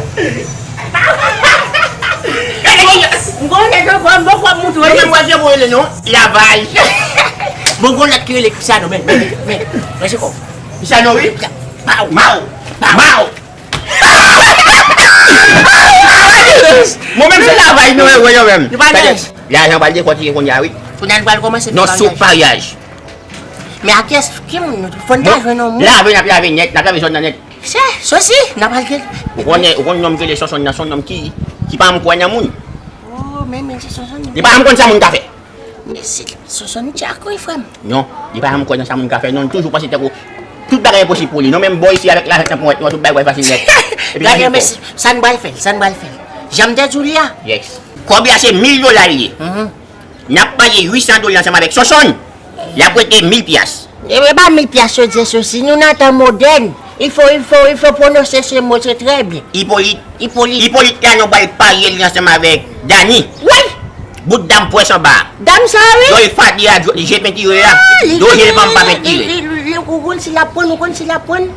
M konnen ke fò m bon fò m moutre. Mwen menm wè se mwen rele non. Lavaj. Bon, gon lòt ki rele Pisano, men, men, men, men, men, se kò. Pisano, wi. Maw, maw, maw. Mwen menm se lavaj nou, wè, wè, yo menm. Nou pa laj. Lajan pral dekòtike kounye a, wi. Kounye a nou pral kòmanse fè paryaj. Non, sou paryaj. Men a kiyès, ki moun nou? Fò n ta jwenn yon moun. Lave, n ap lave nèt, n ap lave zòn nan nèt. Se, Sosi, n ap al gen. Ou konnen, ou konn nonm ki rele Sonsonn nan, se yon nonm ki, ki pa janm kwè nan moun. Oh, men, men, se Sonsonn. Li pa janm konn sa moun ka fè. Men se Sonsonn Dyak wi, frè m. Non, li pa janm kwè nan sa moun ka fè. Non, li toujou panse tankou tout bagay enposib pou li. Non, menm bò isi avèk lajan nan ponyèt nou an, tout bagay pral fasil nèt. Epi gade men, sa n pral fè l, sa n pral fè l. Jan m te di w li a? Yes. Kòb la se mil dola li ye. Mhm. N ap peye uit san dola ansanm avèk Sonsonn. L ap rete mil pyas. E, e pa mil pyas yo di Sosi, nou nan tan modèn. Il faut, il faut, il faut prononcer ces mots, c'est très bien. Ipolit. Ipolit. Ipolit la nou pral parye li ansanm avèk Dani. Woy! Bout dam pwès anba. Dam sa wi. Yo e fati a, je pentire a. Ah, li, do je li, pa m pa pentire. Li, li, li, ou konn si l ap pran, ou konn si l ap pran.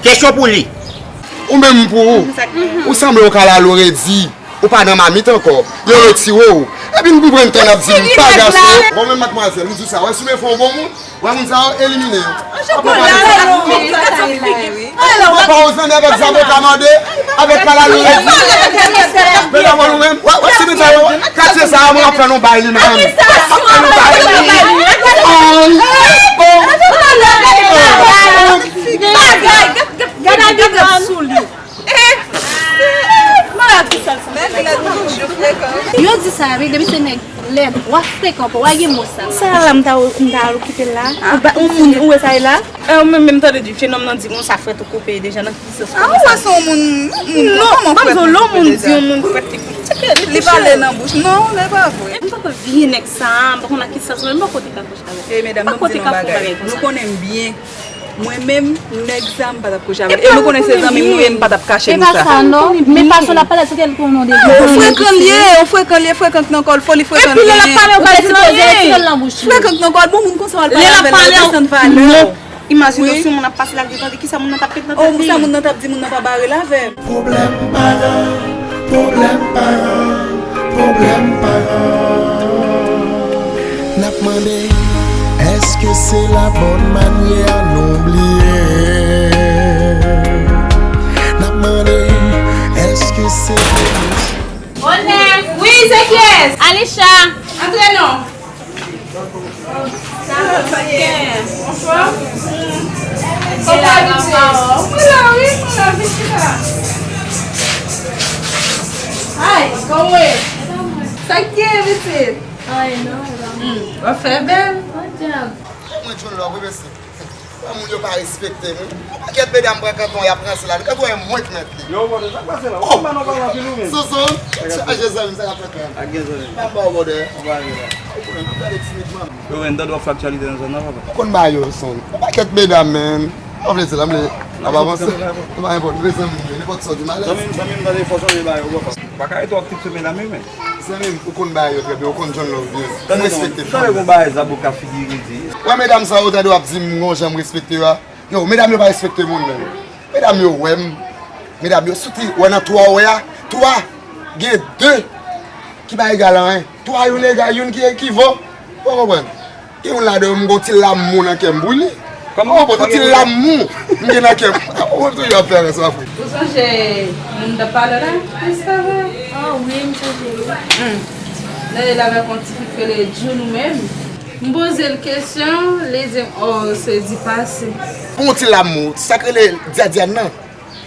Kesyon pou li. Ou menm pou ou. Ou sanble yon kalalou redi. Ou pa nan mamit ankò. Yo retire w. Epi n pou pran tan n ap di m pa gason. Bon, men madmwazèl, m di w sa, wè si w vle fè yon bon moun, wè moun sa yo, elimine yo. Papa w zanmi avèk zaboka mòde, avèk kalalou redi. Medam nou menm, wè, wè si nou sa yo, katye sa a, mwen ap fè nou bay li menm. Ap fè nou bay li. An, bon. Gade, gade sou li. Eh! Malad ki sal sa. Nèg lèd toujou frekan. Yo di sa wi, depi se nèg lèd, w ap frekan, w a gen mo sa. Sa la m ta, m ta al okipe l la. Ah. Ou ba, ou moun, ou wè sa e la? Eh, ou menm, menm tande di, jenòm nan di, bon, sa frèt ou koupe deja, nan ki sans? Ah, ou wè se yon moun, yon moun, non, kòman frèt ou koupe deja? Lè yon moun di yon moun frèt, li koupe. Li pale nan bouch. Non, li pa vre. M pa kwè vye nèg sa, m pa konn nan ki sans, men m pa kote ka kouche avè l. Eh, medam, ban m di nou yon bagay. Nou konnen m byen. Mwen menm, nèg sa, m pa t ap kouche avè l. E nou konnen se zanmi m nou ye, m pa t ap kache nou sa. E pa sa non, men fason l ap pale, se ke l konnen de. Yon frekan l ye, yon frekan l ye, frekan k nan kò l, foli frekan l genyen. Epi lè l ap pale, ou pa di l anyen. Frekan k nan kò l, bon moun konsa w al pale avè l, desann valè w. Imajine w si yon moun ap pase la, l te tande kisa moun nan t ap mete nan tèt li. Oh, sa moun nan t ap di, moun nan pa bare l avè m. Pwoblèm paran, pwoblèm paran, pwoblèm paran. N ap mande, èske se la bòn manyè nou bliye? N ap mande, èske se... Onè, wi, se kiyès? Alisha. Antre non. Sa va, sa gen? Anfòm? Kòman w ye? Mwen la, wi, mwen la, vin chita. Ay, kòman w ye? Sa k gen, pitit? Ay, non, e pa mwen. Hmm, w ap fè bèl. Podyab. Mwen John Love, wi, mesye. Wè moun yo pa respekte nou. Yon pakèt medam pran kanton, y ap ranse la. Nou ka wè mwen k mèt li. Yo, brother, sa k pase la? Ou konn ba nou pale anpil ou menm? Soso, chaje zanmi, sa k ap fèt menm? Ak gen zanmi. Pa ba w, brother. Ou pa gen la. Ou konnen, n ap gade timidman. Yo, men, m tande w ap fè aktyalite nan zòn nan, papa. Ou konn ba yo, son. Yon pakèt medam, men. Sa w vle di la, m vle ap avanse. Sa pa enpòtan, vle zanmi, nenpòt sa w di m alèz. Zanmi m, zanmi m, tande fò sonje ba yo, papa. Pa ka rete w ak tout se medam yo, men. Zanmi m, ou konn bagay yo trè byen, ou konn John Love byen. M respekte fanm. Tande gon bagay Zaboka figi redi. Wè medam sa yo, tande w ap di m gon jan m respekte yo a. Yo, medam yo pa respekte moun menm. Medam yo wè m. Medam yo soti, wè nan twa w wè a, twa, gen de ki pa egal anyen. Twa youn egal youn ki, ki vo. Ou konprann? Gen youn ladan yo, m gon ti lanmou nan kè m pou li. Kòman? Ou konprann, ti lanmou m gen nan kè m. Ou konn toujou ap fè rès, w ap ri. Ou sonje moun t ap pale la? Wi, sa vre. Ah wi, m sonje wi. Hmm. Dayè l avèk yon ti fi k rele June ou menm. M poze l kesyon, li di m, oh, se di pase. Pou yon ti lanmou, sa k rele Dyadyàn nan.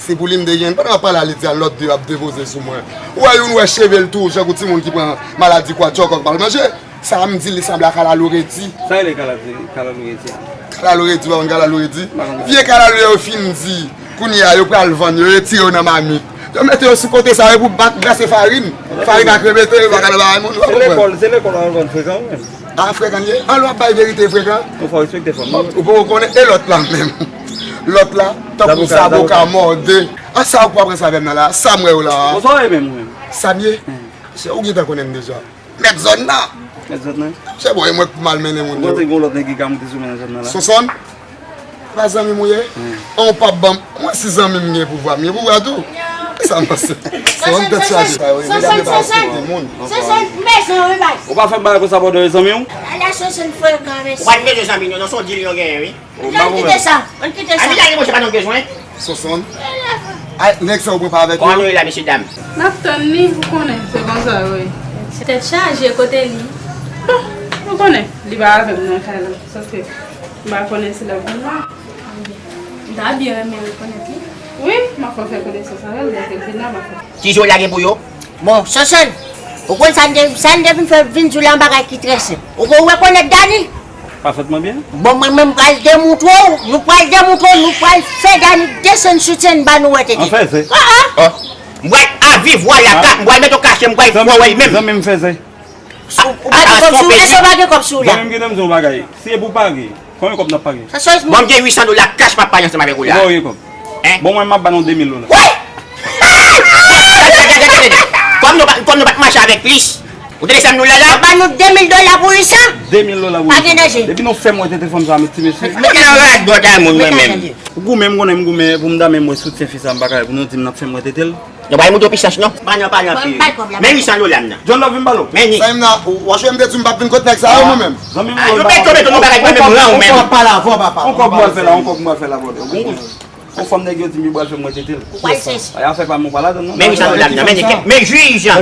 Se pou li m te jwenn. Pandan m ap pale a, li di a lòt de yo ap depoze sou mwen. Ou wè youn wè cheve l tou, jan kou timoun ki pran maladi kwatchòkòk pral manje. Sa a m di li sanble a kalalou redi. Sa rele kalalou, kalalou redi a? Kalalou redi, ou pa konn kalalou redi? M pa konn. Vye kalalou yo fin di, kounye a yo pral vann, yo retire yo nan mamit. Yo mete yo sou kote sa yo pou bat, brase farin. Farin ak remete, yo pa ka nan bagay moun, ou pa konprann. Se lekòl, se lekòl w al vann frekan ou menm. A frekan l ye? An lè w ap bay verite frekan? Ou fò respekte fanm. Ou poko konnen, e lòt la menm. Lòt la, tankou zaboka mòde. A sa ou pran sa avè m nan la, sa m wè yo la a. Bonswa, e menm ou menm. Sa m ye? Se ou gentan konnen m deja. Mèt zòn nan. Mèt zòn nan? Se bon, e mwen k pou m al mennen moun yo. Ou panse gen yon lòt nèg ki ka moute sou mwen nan zòn nan la? Sonsonn? Pa zanmi m ou ye? An ou p ap ban m, mwen si zanmi m gen pouvwa, m gen pouvwa tou. Sa m panse. Sonsonn, tèt chaje. Sonsonn, Sonsonn, Sonsonn. Sonsonn, m bezwen w wi baz. Ou pa fè bagay konsa pandan yo zanmi w? Ala Sonsonn frekan mesye. Ou pa t bezwen zanmi nou non, se yon dil yo genyen wi. Ann kite sa, ann kite sa. Ann kite sa. Monchè pa nou bezwen. Sonsonn. Ay, nèg sa ou pran pa avèk yo? Kòman nou ye la mesye dam? N ap tann li, ou konnen, se konsa wi. Tèt chaje, kote li? Bon, ou konnen, li pa avè m nan kay la. Sòske m pa konnen si l ap vin la. M ta byen renmen rekonèt li. Wi, m ap fè konesans avè l, lè ke l vin la, m ap fè. Ki je w lage pou yo? Bon, Sonsonn, ou konn sa n te, sa n te vin fè vin di w la, yon bagay ki trè senp. Ou, ou rekonèt Dani? Pafètman byen. Bon, mwen menm, m pral demontre w, nou pral demontre w, nou pral fè Dani desann soutyen n ba nou wè tete. An fèzè. Ah, ah. M pral avi vwa la, m pral mete w kache, m pral fè w wè l menm. Zanmi m fèzè. Ou pa gen kòb sou ou, èske w pa gen kòb sou ou la? Zanmi m, kite m di w yon bagay. Si e pou pare, konbyen kòb n ap pare? Sa sèz mil. Bon, m gen uit san dola kach m ap pare ansanm avèk ou la. Ou pa gen kòb? Hein? Bon, mwen, m ap ba nou de mil dola. Wi! Kòm nou pa, kòm nou pa t mache avèk plis. Ou tande sa m di w la la? Ba nou de mil dola pou uit san? De mil dola pou uit san. Pa gen danje. Depi nou fè m wè tete fanm sa, met ti mesye. Mete nan radòt a moun mwen menm. Ou goumen, m konnen m goumen pou m ta menm wè soutyen fi sa, m pa ka, pou nou di m n ap fè m wè tete l. Nou pa moute w pisans non. Pa nan, pa nan, pi. Men uit san dola m nan. John Love vin pale w. Men ni. Sa m nan, w a chwe m te di m p ap vin kot nèg sa yo mwen menm. Zanmi m, ah, yo beto, beto, nou bagay mwen menm ran ou menm. Ou p ap pale avè w, papa. On kòb mwen fè la, on kòb mwen fè la, brother. Bon, on fanm nèg yo di m yo pral fè mwen tete l. Ou pral sesi. Ay, afè pa m, ou pa ladann non. Men uit san dola m nan, men ni, men jij, jij,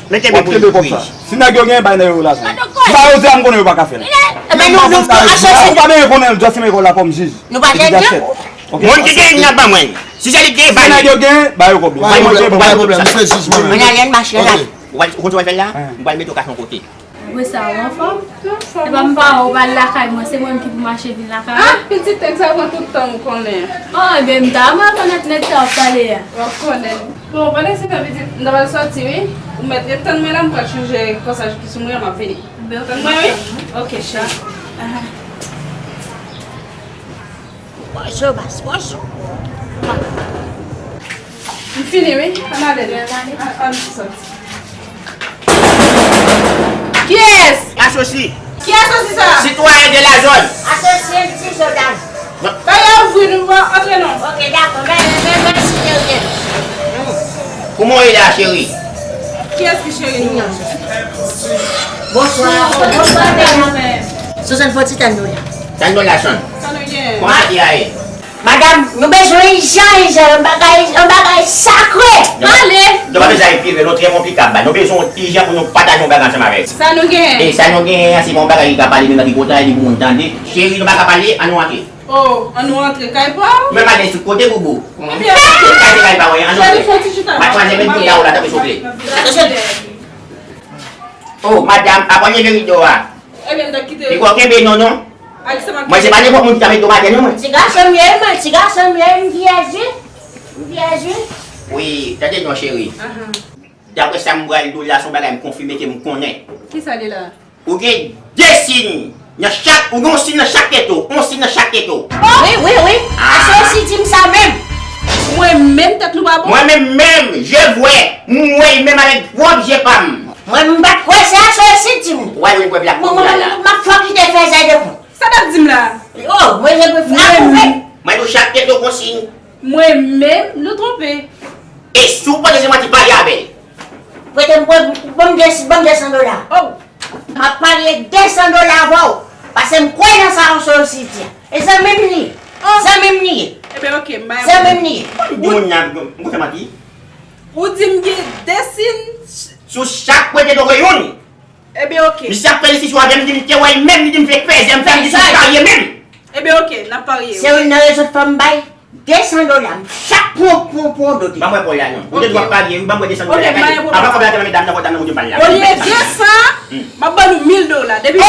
mete men pou jij. Si nèg yo gen, bay nèg yo lajan. Sa yo di a, m konnen yo pa ka fè l. Ebyen, nou, nou, nou, nou pa bezwen konnen l, just m ekòl la kòm jij. Nou pa jèn jan. Moun ki gen, n ap ban mwen. Si se li ki gen, ba li. Si nèg yo gen, ba yo kòb yo. Pa gen pwoblèm, pa gen pwoblèm, se jij mwen menm. Mwen ale, m mache la. Ou pral, ou konn sa w pral fè la? M pral mete w kache yon kote. Apre sa, ou anfòm? Anfòm. Se pa m pa wè w pral lakay mwen, se mwen ki pou mache vin lakay ou? Ah, pitit, nèg sa pran tout tan m konnen. Oh, ebyen, m ta renmen rekonèt nèg sa w ap pale a. W ap konnen. Bon, pandan se tan, pitit, m ta pral sòti, wi. Ou mèt ret tann mwen la, m pral chanje kòsaj ki sou mwen an, m ap vini. Tann mwen, wi. Ok, cheri. Bonjou, baz, bonjou. M fini, wi. Ann ale. Ann, ann sòti. Kiyès? Asosi. Ki asosi sa? Sitwayen de la zòn. Asosi M C Jordan. Ba yo ouvri nou, antre non. Ok, dakò. Mè, mè, mèsi, cheri. Kòman w ye la, cheri? Kiyès ki cheri nou an? Bonswa. Bonswa, bèl mè. Sonsonn, fò ti tann nou la. Tann nou la, Sonsonn. Sa nou gen? Kòman sa te a ye? Madanm, nou bezwen ijan, ijan, yon bagay, yon bagay sakre. Pale. Nou pa bezwen al pi lwen, nou trè konplikab. Nou bezwen ijan pou nou pataje yon bagay ansanm avè w. Sa nou gen? E sa nou gen an, se pa yon bagay ki ka pale menm nan ki kontan, li pou moun tande. Cheri, nou pa ka pale, ann nou antre. Oh, ann nou antre kay pa w? Men madanm sou kote boubou. Ebyen, kay se kay pa w, ann nou antre. Cheri, fè yon ti chita. Matmwazèl, met bout la ou la, tanpri, souple. Oh, madanm, apa w leve rido a? Ebyen, m t ap kite. Li pa kenbe non, non. Mwen se pa nenpòt moun ki ta mete w atè non, mwen. Ti gason m ye, mwen, ti gason m ye, m vyèj wi. M vyèj wi. Wi, tande non, cheri. Daprè sa m pral di w la, se yon bagay m konfime ke m konnen. Kisa li la? Ou gen de siy nan chak, ou gen yon siy nan chak tete w, yon siy nan chak tete w. Wi, wi, wi. Asosi di m sa menm. Mwen menm tèt nou pa bon? Mwen menm, menm, je vwè. M wè l menm avèk pwòp je pa m. Mwen, m pa t kwè se asosi di m. Ou pa jwenn prèv la kounye a la. Mwen, mwen, m ap fè w kite fèzè devan. Sa w t ap di m la? Oh, mwen, je vle fè apwouve. Mwen di w chak tete w gon siy. Mwen menm, nou twonpe. E si w panse se manti, pale avè l. Prete m, ban m de, ban m de san dola. Oh. M ap pale de san dola avè w. Paske m kwè nan sa w sot di a. E zanmi m li ye. Oh. Zanmi m li ye. Ebyen, ok, m bay. Zanmi m li ye. Ou di moun nan, m konn fè manti. Ou di m gen de siy. Sou chak prete w gen youn. Ebyen, oke. Misye ap fè disisyon avè m, li di m te wè l menm, li di m vle peze m, fè m di sou parye menm. Ebyen, oke, n ap parye. Se youn nan rezon fò m bay de san dola m chak pou, pou, pou yon dote. Ban mwen kòb la non. Ou te dwe parye, ban mwen de san dola. Avan kòb la te nan men dam nan, kòb dam nan ou te ba l la. Olye de san, m ap ban nou mil dola. Depi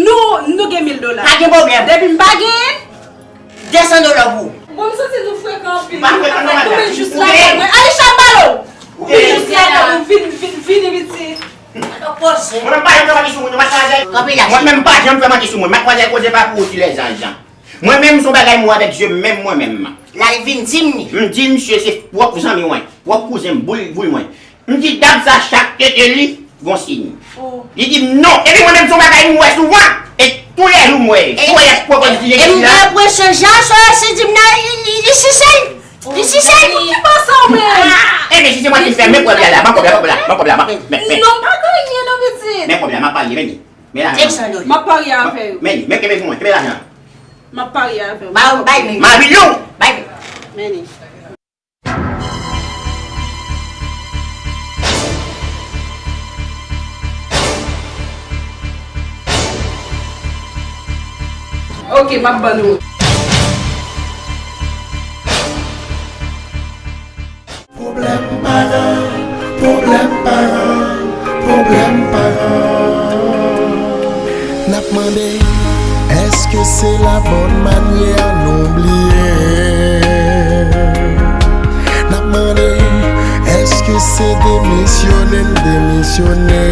nou, nou gen mil dola. Pa gen pwoblèm. Depi m pa genyen, de san dola pou ou. Bon, m santi nou frekan anpil. M pa frekan non, madanm. Ou vin jis lakay mwen. Alisha, m pale w. Ou vin jis lakay mwen, vin, vin, vin, vin, vin. Mwen menm pa janm fè manti sou moun, matmwazèl. Kanpe la. Mwen menm pa janm fè manti sou moun. Matmwazèl koze pa pou ou ti lèzanj. Mwen menm, se yon bagay m wè avèk je m menm, mwen menm. L al vin di m li. M di misye se pwòp zanmi mwen, pwòp kouzen m, boul, boul mwen. M di dam sa chak tete li, gon siy. Li di m non. Epi mwen menm, se yon bagay m wè souvan. E toulèjou m wè. Tou wè y ap pwopozisyon. E m gen enpresyon jan sa se di m nan, li, li, li sise l. Li sise l. Ki pa sa w menm? Ebyen, si se mwen ki fè, men kòb la la, ban kòb la, ban kòb la, ban kòb la, ban, men, men. Non, pa genyen non, pitit. Men kòb la, m ap parye, men li. Men lajan. M ap parye avè w. Men li, men kenbe pou mwen, kenbe lajan. M ap parye avè w. Ba, bay men. Marilou! Bay men. Men li. Ok, m ap ban nou. Pwoblèm paran, pwoblèm paran, pwoblèm paran. N ap mande, èske se la bòn manyè nou bliye? N ap mande, èske se demisyone n demisyone?